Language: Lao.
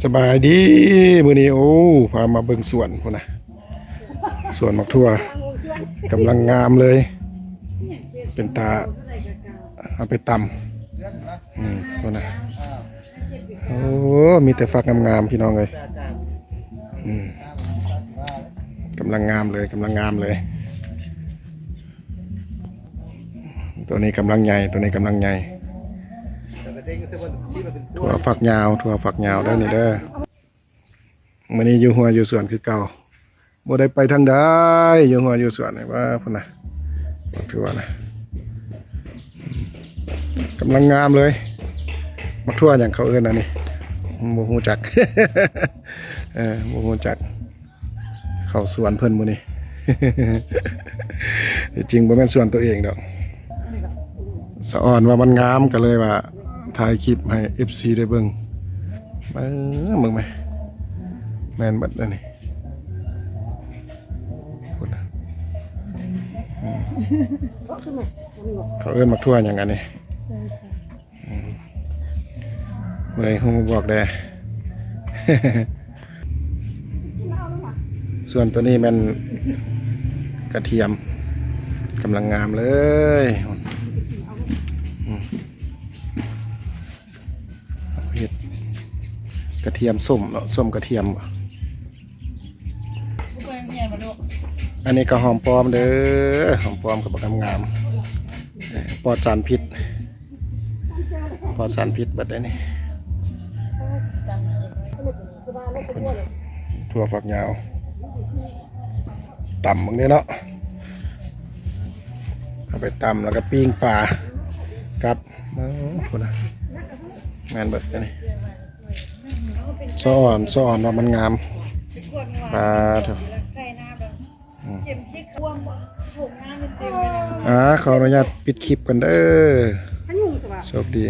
ສະບາຍດີ ມື້ນີ້ ໂອ້ ພາມາເບິ່ງສວນພຸ້ນນະ ສວນໝາກຖົ່ວກຳລັງງາມເລີຍ ເປັນຕາເອົາໄປຕຳ ອືມ ພຸ້ນນະ ໂອ້ ມີແຕ່ຝັກງາມໆ ພີ່ນ້ອງເອີຍ ອືມ ກຳລັງງາມເລີຍ ກຳລັງງາມເລີຍ. ໂຕນີ້ກຳລັງໃຫຍ່ ໂຕນີ້ກຳລັງໃຫຍ່ ຖົ່ວຝັກຍາວ ຖົ່ວຝັກຍາວເດີນີ້ເດີ ມື້ນີ້ຢູ່ຮົ້ວຢູ່ສວນຄືເກົ່າ ບໍ່ໄດ້ໄປທາງໃດ ຢູ່ຮົ້ວຢູ່ສວນນີ້ ວ່າພຸ້ນນະ ໝາກຖົ່ວນະ ກຳລັງງາມເລີຍ ໝາກຖົ່ວຫຍັງເຂົາເອີ້ນອັນນີ້ ບໍ່ຮູ້ຈັກ ເອີ ບໍ່ຮູ້ຈັກ. ເຂົ້າສວນເພິ່ນມື້ນີ້ ທີ່ຈິງບໍ່ແມ່ນສວນຕົວເອງດອກ ສະອອນວ່າມັນງາມ ກໍເລີຍວ່າຖ່າຍຄລິບໃຫ້ເອັຟຊີໄດ້ເບິ່ງ ເບິ່ງ ເບິ່ງແມ ແມ່ນເບິດອັນນີ້ ພຸ້ນນະ ອືມ ເຂົາເອີ້ນໝາກຖົ່ວຫຍັງອັນນີ້? ອືມ ຜູ້ໃດຮູ້ບອກແດ່ ສ່ວນຕົວນີ້ແມ່ນກະທຽມ ກຳລັງງາມເລີຍ ອືມ ເຮັດກະທຽມສົ້ມເນາະ ສົ້ມກະທຽມ ອັນນີ້ກໍຫອມປ້ອມເດີ ຫອມປ້ອມກໍບັກງາມໆ ເອີ ປອດສານພິດ ປອດສານພິດເບິດເດ້ນີ້ ຖົ່ວຝັກຍາວ ຕຳເບິ່ງເດ້ເນາະ ເອົາໄປຕຳ ແລ້ວກໍປີ້ງປາກັບ ເອີ ພຸ້ນນະ ແມ່ນເບິດເດ້ນີ້ ສະອອນ ສະອອນວ່າມັນງາມ ປາໂທ້. ອືມ ອ່າ ຂໍອະນຸຍາດປິດຄລິບກ່ອນເດີ ໂຊກດີ.